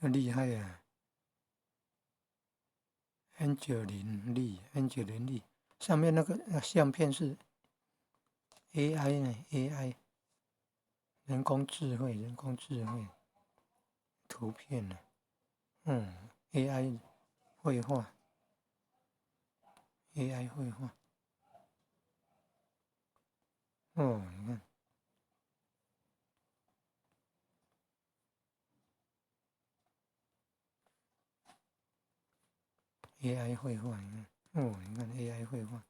厲害啊！Angeline Lee，Angeline Lee，上面那個相片是 AI 呢？AI 人工智慧，人工智慧圖片呢？AI 繪畫，AI 繪畫。哦，你看。AI 繪畫，你看，哦，你看 AI 繪畫。